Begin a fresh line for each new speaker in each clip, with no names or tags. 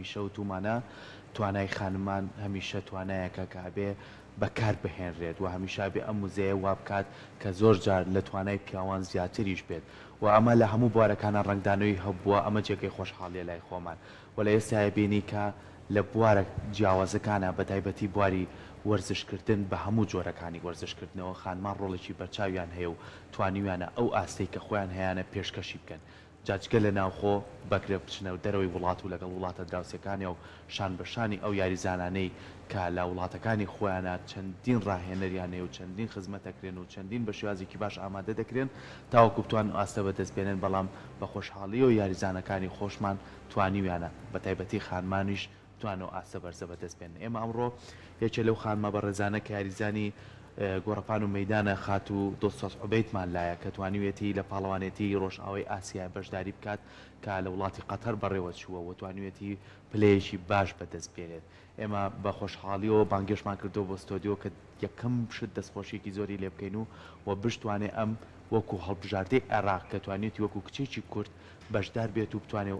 هەمیشە وتومانە توانای خانمان هەمیشە توانایەکە کە ئەبێ بەکار بهێنرێت و هەمیشە ئەبێ ئەم وزەیە وابکات کە زۆر جار لە توانای پیاوان زیاتریش بێت و ئەمە لە هەموو بوارەکانا ڕەنگدانەوەی هەبووە ئەمە جێگەی خۆشحاڵیە لای خۆمان و لە ئێستایا بینی کە لە بوارە جیاوازەکانا بە تایبەتی بواری وەرزشکردن بە هەموو جۆرەکانی وەرزشکردنەوە خانمان ڕۆڵێکی بەرچاویان هەیە و توانیویانە ئەو ئاستەی کە خۆیان هەیانە پێشکەشی بکەن جا جگە لە ناوخۆ بەگرە بچنە دەرەوەی وڵات و لەگەڵ وڵاتە دراوسێکانیا و شان بە شانی ئەو یاریزانانەی کە لە وڵاتەکانی خۆیانا چەندین ڕاهێنەریان هەیە و چەندین خزمەت ئەکرێن و چەندین بە شێوازێکی باش ئامادە دەکرێن تاوەکو بتوانن ئەو ئاستە بەدەست بێنن بەڵام بە خۆشحاڵیەوە یاریزانەکانی خۆشمان توانیویانە بە تایبەتی خانمانیش بتوانن ئەو ئاستە بەرزە بەدەست بێنن. ئێمە ئەمڕۆ یەکێ لەو خانمە بەڕێزانە کە یاریزانی گۆڕەپان و مەیدانە خاتوو دڵسۆز عوبەیدمان لایە کە توانیویەتی لە پاڵەوانێتی ڕۆژئاوای ئاسیا بەشداری بکات کە لە وڵاتی قەتەر بەڕێوە چووە و توانیویەتی پلەیەکی باش بەدەست بێنێت. ئێمە بە خۆشحاڵیەوە بانگێشتمان کردووە بۆ ستۆدیۆ کە یەکەم شت دەستخۆشیەکی زۆری لێ بکەین و و بشتوانێ ئەم وەکو هەڵبژاردەی عێراق کە توانیویەتی وەکو کچێکی کورد بەشدار بێت و بتوانێ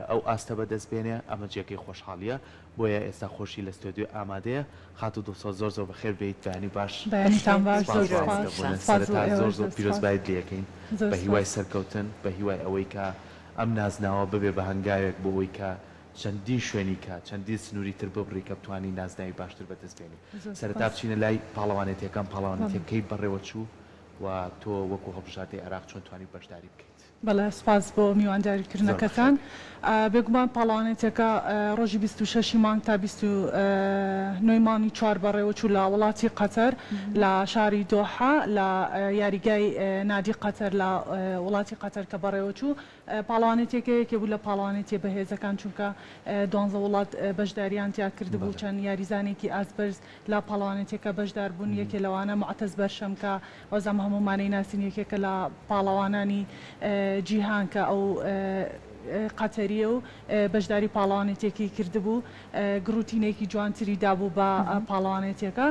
ئەو ئاستە بەدەست بێنێ ئەمە جێگەی خۆشحاڵیە بۆیە ئێستا خۆشی لە ستۆدیۆ ئامادەیە. خاتوو دڵسۆز زۆر زۆر بەخێر بێیت بەیانی باش.
بەیانیتان باش
سوپاس
زۆر
بۆ
سوپاس
ئامادەبوونت.
سوپاس بۆ
سەرەتا زۆر
ئێوەش
زۆر
زۆر سوپاس
پیرۆزبایت لێ ئەکەین
زۆر
بە هیوای
سوپاس.
سەرکەوتن بە هیوای ئەوەی کە ئەم نازناوە ببێ بە هەنگاوێک بۆ ئەوەی کە چەندین شوێنی کە چەندین سنووری تر ببڕی کە بتوانی نازناوی باشتر بەدەست بێنی.
زۆر
سەرەتا
سوپاس.
بچینە لای پاڵەوانێتیەکان
بەڵێ.
پاڵەوانێتیەکەی بەڕێوە چوو و تۆ وەکو هەڵبژاردەی عێراق چۆن توانیت بەشداری بکەیت؟
بەڵێ سوپاس بۆ
زۆر بەخێر
میوانداریکردنەکەتان.
بێی.
بێگومان پاڵەوانێتیەکە ڕۆژی 26 ی مانگ تا 29 ی مانگی چوار بەڕێوەچوو لە وڵاتی قەتەر لە شاری دۆحە لە یاریگای نادی قەتەر لە وڵاتی قەتەر کە بەڕێوەچوو. پاڵەوانێتیەکە یەکێ بوو لە پاڵەوانێتیە بەهێزەکان چونکە دوانزە وڵات بەشداریان تیا کردبوو
بەڵێ.
چەند یاریزانێکی ئاست بەرز لە پاڵەوانێتیەکە بەشدار بوون یەکێ لەوانە موعتەز بەرشەم کە وازم هەموومانەی ناسین یەکێکە لە پاڵەوانانی جیهان کە ئەو قەتەریە و بەشداری پاڵەوانێتیەکەی کردبوو گڕوتینێکی جوانتری دابوو بە پاڵەوانێتیەکە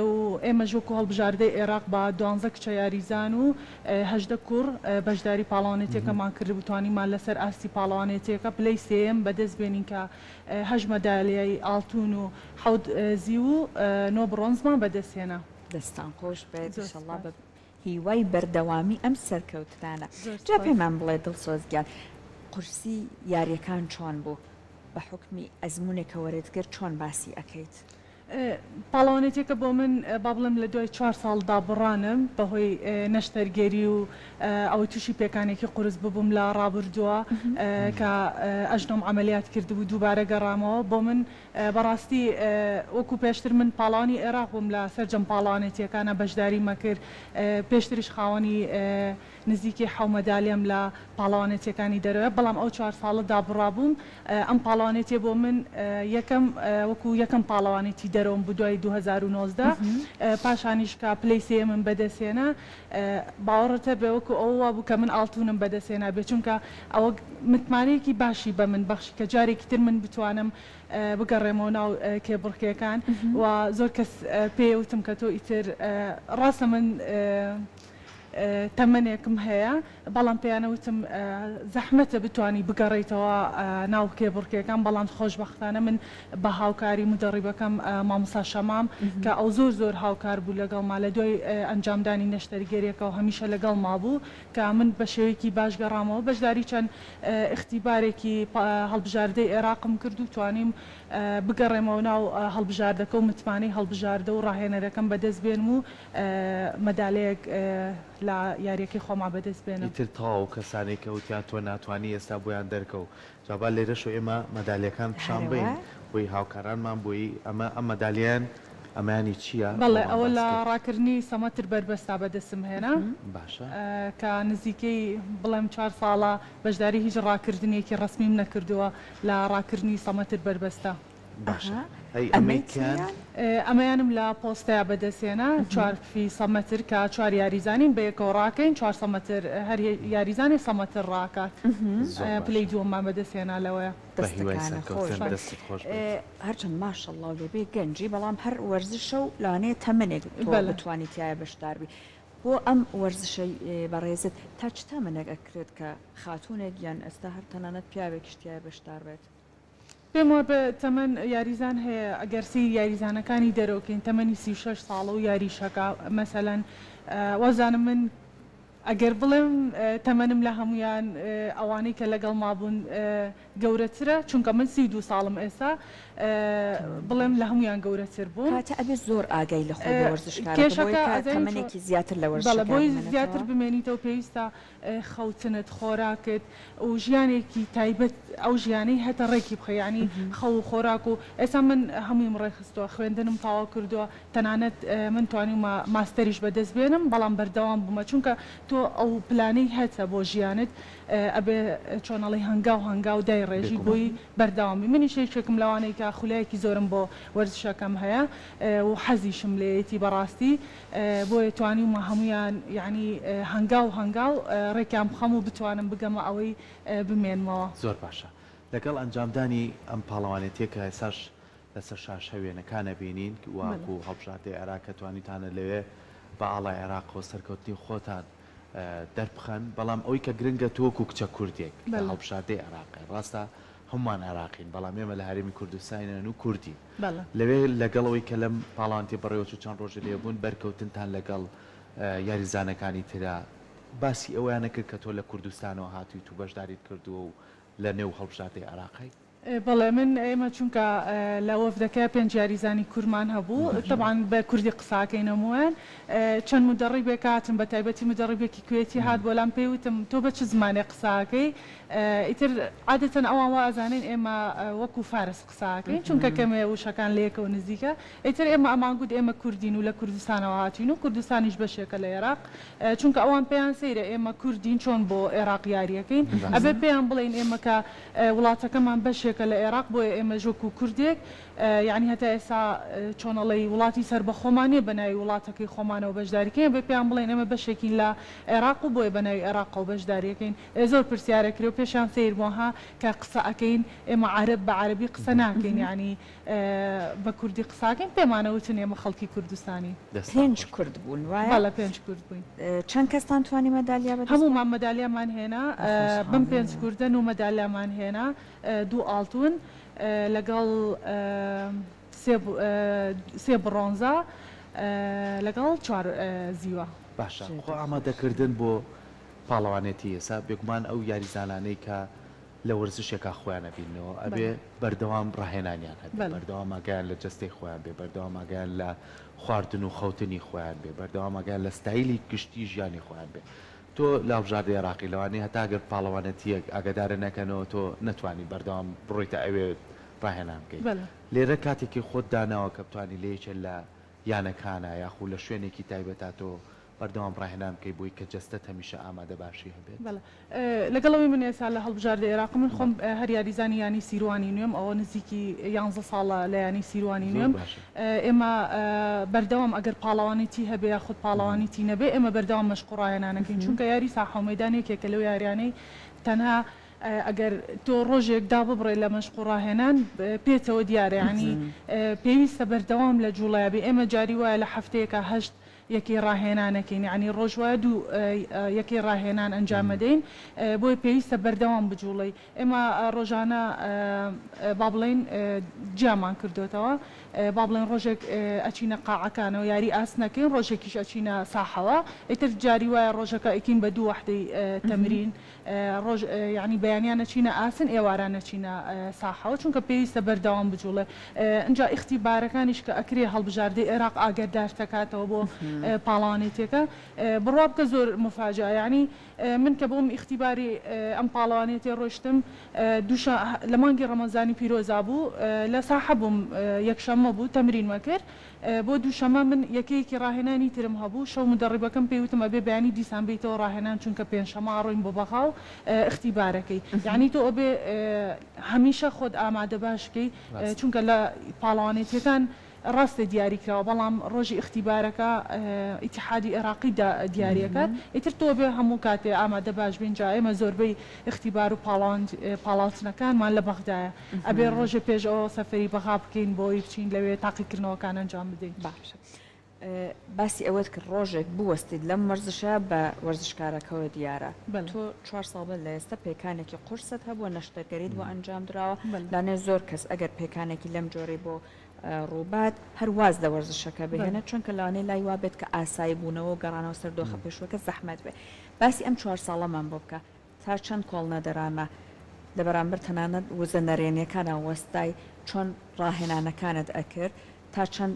و ئێمەش وەکو هەڵبژاردەی عێراق بە دوانزە کچە یاریزان و 18 کوڕ بەشداری پاڵەوانێتیەکەمان کردبوو توانیمان لەسەر ئاستی پاڵەوانێتیەکە پلەی سێیەم بەدەست بێنین کە هەشت مەدالیای ئاڵتون و حەوت زیو و نۆ بڕۆنزمان بەدەست هێنا.
دەستان خۆش بێت
زۆر
ئیشەڵا
سوپاس.
بە هیوای بەردەوامی ئەم سەرکەوتنانە.
زۆر
جا
سوپاس.
پێمان بڵێ دڵسۆز گیان قورسی یاریەکان چۆن بوو؟ بە حوکمی ئەزموونێک کە وەرت گرت چۆن باسی ئەکەیت؟
پاڵەوانێتیەکە بۆ من با بڵێم لە دوای چوار ساڵ دابڕانم بەهۆی نەشتەرگەری و ئەوەی تووشی پێکانێکی قورس ببووم لە ڕابردووە کە ئەژنۆم عەمەلیات کردبوو دووبارە گەڕامەوە بۆ من بەڕاستی وەکو پێشتر من پاڵەوانی عێراق بووم لە سەرجەم پاڵەوانێتیەکانا بەشداریمە کرد پێشتریش خاوەنی نزیکەی حەو مەدالیەم لە پاڵەوانێتیەکانی دەرەوە بەڵام ئەو چوار ساڵە دابڕابووم ئەم پاڵەوانێتیە بۆ من یەکەم وەکو یەکەم پاڵەوانێتی دەرەوەم بوو دوای 2019 پاشانیش کە پلەی سێیەمم بەدەستهێنا باوەڕت هەبێ وەکو ئەوە وابوو کە من ئاڵتونم بەدەستهێنا بێ چونکە ئەوە متمانەیەکی باشی بە من بەخشی کە جارێکی تر من بتوانم بگەڕێمەوە ناو کێبڕکێکان و زۆر کەس پێی وتم کە تۆ ئیتر ڕاستە من تەمەنێکم هەیە بەڵام پێیانە وتم زەحمەتە بتانی بگەڕێیتەوە ناو کێبڕکێکان بەڵام خۆشبەختانە من بە هاوکاری مودەڕیبەکەم مامۆستا شەمام کە ئەو زۆر زۆر هاوکار بوو لەگەڵما لە دوای ئەنجامدانی نەشتەرگەریەکەوە هەمیشە لەگەڵما بوو کە من بە شێوەیەکی باش گەڕامەوە بەشداری چەند ئیختیبارێکی هەڵبژاردەی عێراقم کرد و توانیم بگەڕێمەوە ناو هەڵبژاردەکە و متمانەی هەڵبژاردە و ڕاهێنەرەکەم بەدەست بێنم و مەدالەیەک لە یاریەکەی خۆما بەدەست بێنم.
ئیتر تەواو کەسانەی کە وتیان تۆ ناتوانی ئێستا بۆیان دەرکەو جا با لێرەشەوە ئێمە مەدالیەکان پیشان بەین بۆی هاوکارانمان بۆی ئەمە ئەم مەدالیەیان ئەمەیانی چیە
بەڵێ
بۆمان
ئەوە
باس
لە
کەی.
ڕاکردنی سەمەتر بەربەستا بەدەستم هێنا
باشە.
کە نزیکەی بڵێم چوار ساڵە بەشداری هیچ ڕاکردنێکی ڕەسمیم نەکردووە لە ڕاکردنی سەمەتر بەربەستە.
باشە
ئەها
ئەی
ئەمەی
ئەمەی کیان؟
چیە؟
ئەمەیانم لە پۆستەیا بەدەست هێنا چوار فی سە مەتر کە چوار یاریزانین بەیەکەوە ڕاکەین چوار سە مەتر هەر یاریزانێ سە مەتر ڕاکات
زۆر
پلەی
باشە
دووەممان بەدەست هێنا لەوەیا.
بە هیوای
دەستەکانە خۆش
سەرکەوتن
بێت
دەستت خۆش بێت.
هەرچەند ماشەڵڵا لێ بێ گەنجی بەڵام هەر وەرزشە و لەوانەیە تەمەنێک تۆ
بەلێ.
بتوانی تیایا بەشدار بی بۆ ئەم وەرزشەی بەڕێزت تا چ تەمەنێک ئەکرێت کە خاتوونێک یان ئێستا هەر تەنانەت پیاوێکیش تیایا بەشدار بێت؟
پێم وابێ تەمەن یاریزان هەیە ئەگەر سەیری یاریزانەکانی دەرەوە کەین تەمەنی 36 ساڵە و یاریشەکا مەسەلەن وازانم من ئەگەر بڵێم تەمەنم لە هەموویان ئەوانەی کە لەگەڵما بوون گەورەترە چونکە من 32 ساڵم ئێستا بڵێم لە هەموویان گەورەتر بووم.
کاتە ئەبێ زۆر ئاگای لە خۆی بێ وەرزشکارەکە بۆی
کێشەکە
کە
ئەزانی چۆن
تەمەنێکی زیاتر لە
بەڵێ
وەرزشەکە
بۆی زیاتر
بمێنێتەوە.
بمێنیتەوە پێویستە خەوتنت، خۆراکت و ژیانێکی تایبەت ئەو ژیانەی هەتە ڕێکی بخەی یانی خەو و خۆراک و ئێستا من هەموویم ڕێکخستووە خوێندنم تەواو کردووە تەنانەت من توانیومە ماستەریش بەدەست بێنم بەڵام بەردەوام بوومە چونکە تۆ ئەو پلانەی هەتە بۆ ژیانت ئەبێ چۆن ئەڵێی هەنگاو هەنگاو دایڕێژیت
بێگومان.
بۆی بەردەوام بی منیش یەکێکم لەوانەی کە خولایەکی زۆرم بۆ وەرزشەکەم هەیە و حەزیشم لێیەتی بەڕاستی بۆیە توانیومە هەموویان یەعنی هەنگاو هەنگاو ڕێکیان بخەم و بتوانم بگەمە ئەوەی بمێنمەوە.
زۆر باشە لەگەڵ ئەنجامدانی ئەم پاڵەوانێتیە کە ئێستاش لەسەر شاشە وێنەکان ئەبینین وەکو هەڵبژاردەی عێراق کە توانیتانە لەوێ بە ئاڵای عێراقەوە سەرکەوتنی خۆتان دەربخەن بەڵام ئەوەی کە گرنگە تۆ وەکو کچە کوردێک لە هەڵبژاردەی عێراقی ڕاستە هەموومان عێراقین بەڵام ئێمە لە هەرێمی کوردستانین و کوردین لەوێ لەگەڵ ئەوەی کە لەم پاڵانتیە بەڕێوەچوو چەند ڕۆژێ لێ بوون بەرکەوتنتان لەگەڵ یاریزانەکانی ترا باسی ئەوەیان نەکرد کە تۆ لە کوردستانەوە هاتوویت و بەشداریت کردووە و لە نێو هەڵبژاردەی عێراقی؟
بەڵێ من ئێمە چونکە لە وەفدەکە پێنج یاریزانی کوردمان هەبوو تەبعەن بە کوردی قساکەین هەموویان چەند مودەڕیبێک هاتن بە تایبەتی مودەڕیبێکی کوێتی هات بۆ لام پێی وتم تۆ بە چ زمانێک قساکەی ئیتر عادەتەن ئەوان وا ئەزانن ئێمە وەکو فارس قسە ئەکەین چونکە کەمێ وشەکان لەیەکەوە نزیکە ئیتر ئێمە ئەمانگوت ئێمە کوردین و لە کوردستانەوە هاتوین و کوردستانیش بەشێکە لە ئێراق چونکە ئەوان پێیان سەیرە ئێمە کوردین چۆن بۆ ئێراق یاریەکەین ئەبێ پێیان بڵێین ئێمە کە وڵاتەکەمان بەشێکە لە ئێراق بۆیە ئێمەش وەکو کوردێک یەعنی هەتا ئێستا چۆن ئەڵێی وڵاتی سەربەخۆمان نیە بە ناوی وڵاتەکەی خۆمانەوە بەشداری کەین ئەبێ پێیان بڵێین ئێمە بەشێکین لە ئێراق و بۆیە بە ناوی ئێراقەوە بەشداری ئەکەین ئێ زۆر پرسیار ئەکرێ و پێشیان سەیر بووە ها کە قسە ئەکەین ئێمە عەرەب بە عەرەبی قسە ناکەین یەعنی بە کوردی قسە ئەکەین پێمان ئەوتن ئێمە خەڵکی کوردستانین.
دەستتان
پێنج
خۆش بێت.
کورد بوون وایە؟
بەڵێ پێنج کورد بووین.
چەند کەستان توانی مەدالیا بەدەست بێنن؟
هەموومان مەدالیامان هێنا بەم پێنج
بەخۆشحاڵی.
کوردە نۆ مەدالیامان هێنا دوو ئاڵتون لەگەڵ سێ بڕۆنزە لەگەڵ چوار زیوە.
باشە
زۆر
خۆ
دڵخۆشین.
ئامادەکردن بۆ پاڵەوانێتی ئێستا بێگومان ئەو یاریزانانەی کە لە وەرزشێکا خۆیان ئەبیننەوە ئەبێ بەردەوام ڕاهێنانیان هەبێ بەردەوام ئاگایان لە جەستەی خۆیان بێ بەردەوام ئاگایان لە خواردن و خەوتنی خۆیان بێ بەردەوام ئاگایان لە ستایلی گشتی ژیانی خۆیان بێ تۆ لە هەڵبژاردەی عێراقی لەوانەیە هەتا گەر پاڵەوانێتییەک ئاگادارە نەکەنەوە تۆ نەتوانی بەردەوام بڕۆیتە ئەوێ ڕاهێنان بکەی لێرە کاتێکی خۆت داناوە کە بتوانی لە یەکێ لە یانەکانا یاخو لە شوێنێکی تایبەتا تۆ بەردەوام ڕاهێنان بکەی بۆی کە جەستەت هەمیشە ئامادە باشی هەبێت؟
بەڵێ لەگەڵ ئەوەی من ئێستا لە هەڵبژاردەی عێراقم من خۆم هەر یاریزانی یانەی سیروانی نوێم ئەوە نزیکی یانزە ساڵە لە یانەی سیروانی
زۆر
نوێم
باشە.
ئێمە بەردەوام ئەگەر پاڵەوانێتی هەبێ یاخود پاڵەوانێتی نەبێ ئێمە بەردەوام مەشق و ڕاهێنانەکەین چونکە یاری ساحە و مەیدان یەکێکە لەو یاریانەی تەنها ئەگەر تۆ ڕۆژێک داببڕێ لە مەشق و ڕاهێنان پێتەوە دیارە یانی پێویستە بەردەوام لە جوڵەیا بی ئێمە جاری وایە لە هەفتەیەکا هەشت یەکەی ڕاهێنان ئەکەین یانی ڕۆژ وایە دوو یەکەی ڕاهێنان ئەنجام ئەدەین بۆیە پێویستە بەردەوام بجوڵێی ئێمە ڕۆژانە با بڵێین جیامان کردۆتەوە با بڵێن ڕۆژێک ئەچینە قاعەکانەوە یاری ئاسنەکەین ڕۆژێکیش ئەچینە ساحەوە ئیتر جاری وایە ڕۆژەکە ئەیکەین بە دوو وەحدەی تەمرین ڕۆژ یانی بەیانیان ئەچینە ئاسن ئێواران ئەچینە ساحەوە چونکە پێویستە بەردەوام بجوڵێ ئنجا ئیختیبارەکانیش کە ئەکرێ هەڵبژاردەی ئێراق ئاگەردارتەکاتەوە بۆ پاڵەوانێتیەکە بڕوا بکە زۆر مفاجئە یانی من کە بۆم ئیختیباری ئەم پاڵەوانێتیە ڕۆشتم دووشە لە مانگی ڕەمەزانی پیرۆزا بوو لە ساحە بووم یەکشەممە بوو تەمرینمە کرد بۆ دووشەمە من یەکەیەکی ڕاهێنانی ترم هەبوو، شەو مودەڕیبەکەم پێی وتم ئەبێ بەیانی دیسان بێیتەوە ڕاهێنان چونکە پێنجشەمە ئەڕۆین بۆ بەغا و ئیختیبارەکەی. یەعنی تۆ ئەبێ هەمیشە خۆت ئامادە باش کەی چونکە لە پاڵەوانێتیەکان ڕاستە دیاری کراوە بەڵام ڕۆژی ئیختیبارەکە ئیتیحادی ئێراقی دیاری ئەکات ئیتر تۆ ئەبێ هەموو کاتێ ئامادە باش بین جا ئێمە زۆربەی ئیختیبار و پاڵاوتنەکانمان لە بەغدایە. ئەبێ ڕۆژێ پێش ئەوە سەفەری بەغا بکەین بۆ ئەوەی بچین لەوێ تاقیکردنەوەکان ئەنجام بدەین.
باشە. باسی ئەوەت کرد ڕۆژێک بوەستیت لەم وەرزشە بە وەرزشکارەکەوە دیارە تۆ چوار ساڵ بەر لە ئێستا پێکانێکی قورست هەبووە نەشتەرگەریت بۆ ئەنجام دراوە لانێ زۆر کەس ئەگەر پێکانێکی لەم جۆرەی بۆ ڕووبات هەر واز لە وەرزشەکە بهێنێت چونکە لەوانەیە لای وابێت کە ئاسایی بوونەوە و گەڕانەوە سەر دۆخە پێشووەکە زەحمەت بێت باسی ئەم چوار ساڵەمان بۆ بکە تا چەند کۆڵنەدەرانە لە بەرامبەر تەنانەت وزە نەرێنیەکانا وەستای، چۆن ڕاهێنانەکانت ئەکرد، تا چەند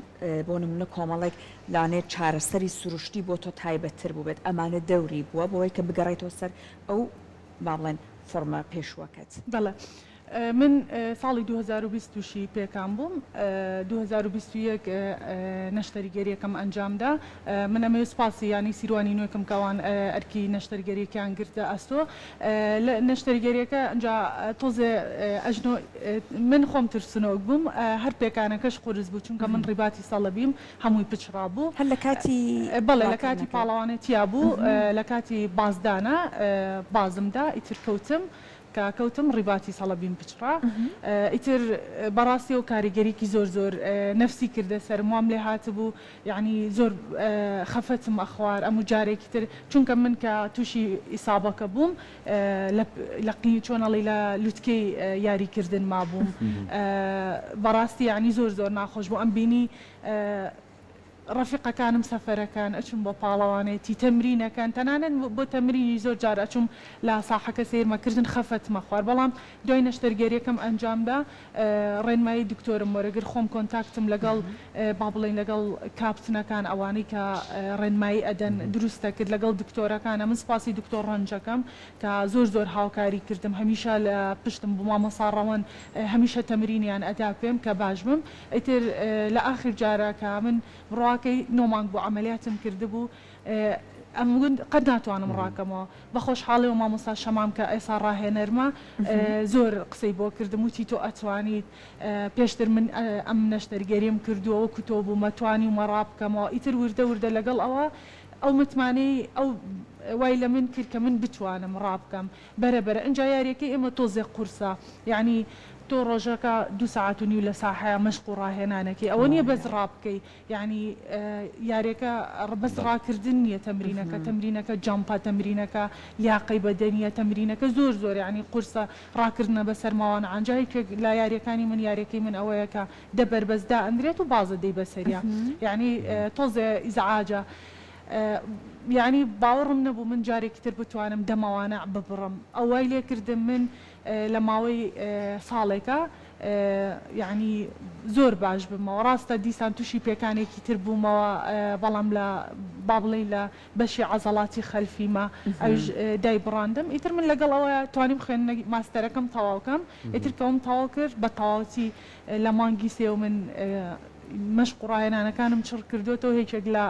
بۆ نمونە کۆمەڵێک لانێ چارەسەری سروشتی بۆ تۆ تایبەتتر بووبێت، ئەمانە دەوری بووە بۆوەی کە بگەڕێیتەوە سەر ئەو با بڵێن فۆرمە پێشووەکەت؟
بەڵێ من ساڵی 2020 تووشی پێکان بووم، 2021 نەشتەرگەریەکەم ئەنجامدا، من ئەمەوێت سوپاسی یانەی سیروانی نوێ کەم کە ئەوان ئەرکی نەشتەرگەریەکەیان گرتە ئەستۆ. لە نەشتەرگەریەکە ئەنجا تۆزێ ئەژنۆ من خۆم ترسنۆک بووم، هەر پێکانەکەش قورس بوو چونکە من ڕیباتی سەڵەبیم هەمووی پچڕابوو.
هەر لە کاتی
بەڵێ لە کاتی پاڵەوانێتیا بوو، لە کاتی بازدانا بازم دا ئیتر کەوتم. کە کەوتم ڕیباتی سەڵەبیم پچڕا ئیتر بەڕاستیەوە کاریگەریکی زۆر زۆر نەفسی کردە سەرم وام لێ هاتبوو یەعنی زۆر خەفەتم ئەخوار ئەموو جارێکی تر چونکە من کە تووشی ئیسابەکە بووم لە قی چۆن ئەڵێی لە لوتکەی یاری کردن مابووم بەڕاستی یەعنی زۆر زۆر ناخۆش بوو ئەمبینی ڕەفیقەکانم سەفەرەکەن ئەچم بۆ پاڵەوانێتی تەمرینەکەن تەنانەت بۆ تەمرینیش زۆر جار ئەچوم لە ساحەکە سەیرمە کردن خەفەتمە خوارد بەڵام دوای نەشتەرگەریەکەم ئەنجامدا ڕێنمایی دکتۆرم وەرەگرت خۆم کۆنتاکتم لەگەڵ با بڵێین لەگەڵ کاپتنەکان ئەوانەی کە ڕێنمایی ئەدەن دروستە کرد لەگەڵ دکتۆرەکانە من سوپاسی دکتۆر ڕەنجەکەم کە زۆر زۆر هاوکاری کردم هەمیشە لە پشتم بوو مامۆستا ڕەوەند هەمیشە تەمرینیان ئەدا پێم کە باش بم ئیتر لە ئاخر جارا کە من بڕواکەی نۆ مانگ بوو عەمەلیاتم کردبوو ئەمگوت قەت ناتوانم ڕاکەمەوە بە خۆشحاڵیەوە مامۆستا شەمام کە ئێسا ڕاهێنەرمە زۆر قسەی بۆ کردم وتی تۆ ئەتوانیت پێشتر من ئەم نەشتەرگەریم کردووە وەکو تۆ بوومە توانیومە ڕابکەمەوە ئیتر وردە وردە لەگەڵ ئەوە ئەو متمانەی ئەو وای لە من کرد کە من بتوانم ڕابکەم بەرە بەرە ئینجا یاریەکەی ئێمە تۆزێک قورسە یانی تۆ ڕۆژەکە دوو سەعات و نیو لە ساحەیا مەشق و ڕاهێنانەکەی ئەوە نیە بەس ڕابکەی یانی یاریەکە بەس ڕاکردن نیە تەمرینەکە تەمرینەکە جەمپە تەمرینەکە لیاقەی بەدەنیە تەمرینەکە زۆر زۆر یانی قورسە ڕاکردنە بەسەر ماوانە ئینجا یەکێک لە یاریەکانی من یاریەکەی من ئەوەیە کە دە بەربەست دائەنرێت و بازە دەی بەسەریا یانی تۆزێ ئیزعاجە یانی باوەڕم نەبوو من جارێکی تر بتوانم دە مەوانع ببڕم ئەو وای لێ کردم من لە ماوەی ساڵێکا یانی زۆر باش بمەوە ڕاستە دیسان تووشی پێکانێکی تر بوومەوە بەڵام لە با بڵێین لە بەشی عەزەڵاتی خەلفیمە ئەویش دای بڕاندم ئیتر من لەگەڵ ئەوە توانیم خوێندنە ماستەرەکەم تەواو کەم ئیتر کەوم تەواو کرد بە تەواوەتی لە مانگی سێوە من مەشق و ڕاهێنانەکانم چڕ کردووەتەوە، یەکێک لە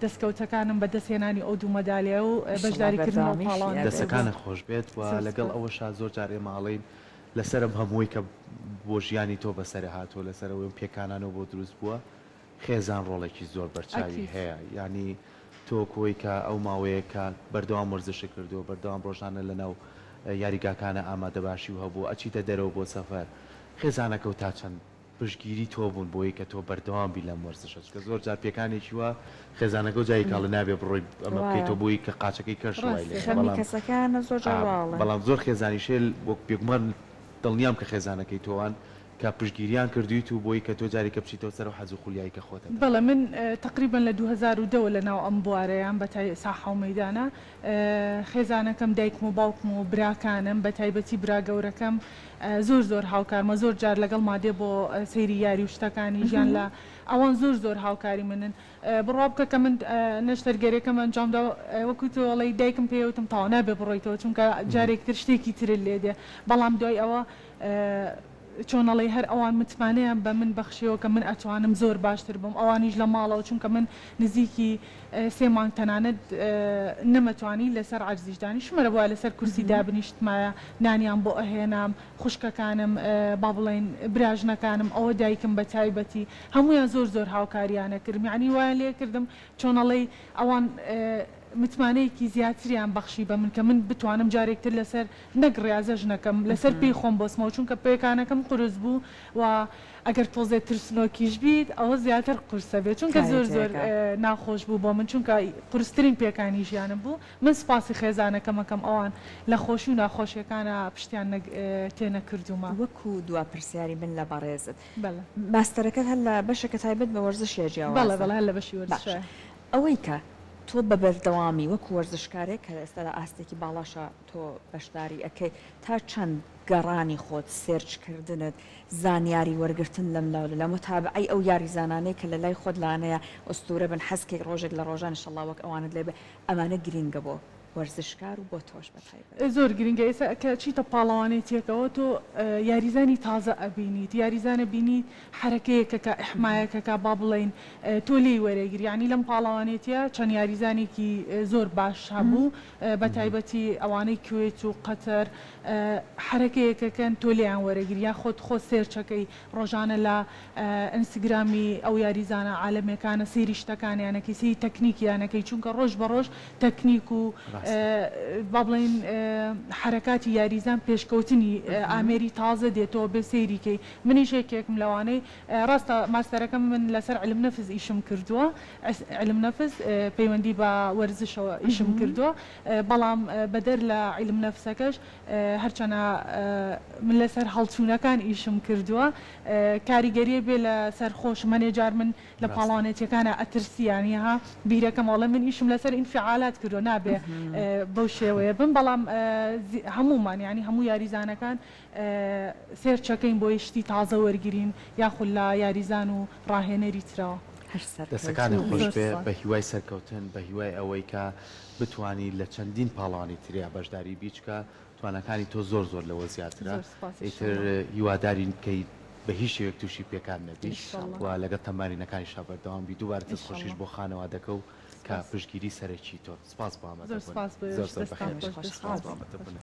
دەستکەوتەکانم بەدەستهێنانی ئەو دوو مەدالیایە و
ئیشەڵا
بەشداریکردن لەو
بەردەوامیشی
پاڵەوانێتیە
ئەبێت.
بوو.
دەستەکانت خۆش بێت و
زۆر
لەگەڵ
سوپاس.
ئەوەشا زۆر جار ئێمە ئەڵێین لەسەر ئەم هەمووەی کە بۆ ژیانی تۆ بەسەر هاتووە لەسەر ئەوەی ئەم پێکانانەوە بۆ دروست بووە خێزان ڕۆڵێکی زۆر بەرچاوی
ئەکید.
هەیە یانی تۆ کۆی کە ئەو ماوەیە کە بەردەوام وەرزشت کردووە بەردەوام ڕۆژانە لەناو یاریگاکانە ئامادەباشی و هەبووە ئەچیتە دەرەوە بۆ سەفەر خێزانەکەو تا چەند پشتگیری تۆ بوون بۆی کە تۆ بەردەوام بی لەم وەرزشە چونکە زۆر جار پێکانێکی وا خێزانەکەو جارێک ئەڵێ نابێ بڕۆی ئەمە بکەی
وایە
تۆ بۆی کە قاچەکەی کەش وای
ڕاستە.
لێ
خەمی
بەڵام
کەسەکانە زۆر جار وا ئەڵێن.
بەڵام زۆر خێزانیش هەیە وەک بێگومان دڵنیام کە خێزانەکەی تۆوان کە پشتگیریان کردویت و بۆی کە تۆ جارێکە بچیتەوە سەر ئەو حەز و خولیای کە خۆتە
بەڵێ من تەقریبەن لە 2010 وە لە ناو ئەم بوارەیام بە تای ساحە و مەیدانە خێزانەکەم دایکم و باوکم و براکانم بە تایبەتی برا گەورەکەم زۆر زۆر هاوکارمە زۆر جار لەگەڵما دێ بۆ سەیری یاری و شتەکانی ژیان لە ئەوان زۆر زۆر هاوکاری منن بڕوا بکە کە من نەشتەرگەریەکەم ئەنجام دا وەکو تۆ ئەڵێی دایکم پێی وتم تەواو نابێ بڕۆیتەوە چونکە جارێکی تر شتێکی ترت لێ دێ بەڵام دوای ئەوە چۆن ئەڵێی هەر ئەوان متمانەیان بە من بەخشیەوە کە من ئەتوانم زۆر باشتر بم ئەوانیش لە ماڵەوە چونکە من نزیکی سێ مانگ تەنانەت نەمەتوانی لەسەر عەرزیش دانیشم ئەرەبوایە لەسەر کورسی دابنیشتمایە نانیان بۆ ئەهێنام خوشکەکانم با بڵێین براژنەکانم ئەوە دایکم بە تایبەتی هەموویان زۆر زۆر هاوکاریان ئەکردم یەعنی وایان لێ کردم چۆن ئەڵێی ئەوان. متمانەیەکی زیاتریان بەخشی بە من کە من بتوانم جارێک تر لەسەر نەک ڕیازەش نەکەم لەسەر پێی خۆم بۆسمەوە چونکە پێکانەکەم قورس بوو و ئەگەر تۆزێ ترسنۆکیش بیت ئەوە زیاتر قورسە بێت چونکە زۆر زۆر ناخۆش بوو بۆ من چونکە قورسترین پێکانی ژیانم بوو من سوپاسی خێزانەکەم ئەکەم ئەوان لە خۆشی و ناخۆشیەکانا پشتیان تێ نەکردوومە.
وەکو دوا پرسیاری من لە بەڕێزت.
بەڵێ.
ماستەرەکەت هەر لە بەشێکە تایبەت بە وەرزش یا جیاوازە؟
بەڵێ بەڵێ هەر لە بەشی وەرزشە.
باشە ئەوەی کە تۆ بە بەردەوامی وەکو وەرزشکارێک کە ئێستا لە ئاستێکی باڵاشا تۆ بەشداری ئەکەی تا چەند گەڕانی خۆت search کردنت زانیاری وەرگرتن لەم لاو لەلا موتابعەی ئەو یاریزانانەی کە لە لای خۆت لانەیە ئوستورە بن حەز کەی ڕۆژێک لە ڕۆژان ئیشەڵا وەک ئەوانت لێ بێ ئەمانە گرینگە بۆ وەرزشکار و بۆ تۆش بە تایبەت.
زۆر گرنگە ئێستا کە ئەچیتە پاڵەوانێتیەکەوە تۆ یاریزانی تازە ئەبینیت یاریزانە بینیت حەرەکەیەکەکە ئیحمایەکەکە با بڵێین تۆ لێی وەرەگری یانی لەم پاڵەوانێتیە چەند یاریزانێکی زۆر باش هەبوو بە تایبەتی ئەوانەی کوێت و قەتەر حەرەکەیەکەکەن تۆ لێیان وەرەگری یان خۆت خۆت search ەکەی ڕۆژانە لە ئینستگرامی ئەو یاریزانە عالەمیەکانە سەیری شتەکانیان ئەکەی سەیری تەکنیکیان ئەکەی چونکە ڕۆژ بە ڕۆژ تەکنیک و با بڵێین حەرەکاتی یاریزان پێشکەوتنی ئامێری تازە دێتەوە بێ سەیری کەی منیش یەکێکم لەوانەی ڕاستە ماستەرەکەم من لەسەر علم نفس ئیشم کردووە علم نفس پەیوەندی بە وەرزشەوە ئیشم کردووە بەڵام بەدەر لە علم نفسەکەش هەرچەنە من لەسەر هەڵچوونەکان ئیشم کردووە کاریگەریە بێ لەسەر خۆشم هەنێ جار من لە پاڵەوانێتیەکانا ئەترسی یانی ها بیرەکەم ئەڵێ من ئیشم لەسەر ئینفعالات کردووە نابێ بەو شێوەیە بم بەڵام هەموومان یانی هەموو یاریزانەکان search ەکەین بۆی شتی تازە وەرگرین یاخود لە یاریزان و ڕاهێنەری ترەوە.
هەر
دەسەکانت
سەرکەوتوو
خۆش
بیت.
بێ بە هیوای سەرکەوتن بە هیوای ئەوەی کە بتوانی لە چەندین پاڵەوانی تریا بەشداری بی چکە تواناکانی تۆ زۆر زۆر لەوە زیاترە
زۆر سوپاس
ئیتر
ئیشەڵا.
هیوادارین کەی بە هیچ شێوەیەک توشی پێکان نەبی
ئیشەڵا.
و لەگەڵ تەمارینەکانیشا بەردەوام بی دووبارە دەست خۆشیش
ئیشەڵا.
بۆ خانەوادەکە و کە
سوپاس.
پشتگیری سەرەکی تۆن سپاس بۆ
زۆر
ئامادەبوونت
سوپاس بۆ
زۆر
ئێوەش
زۆر
دەستتان
بەخێر
خۆش
بێی
بێ
سپاس
سوپاس.
بۆ ئامادەبوونت.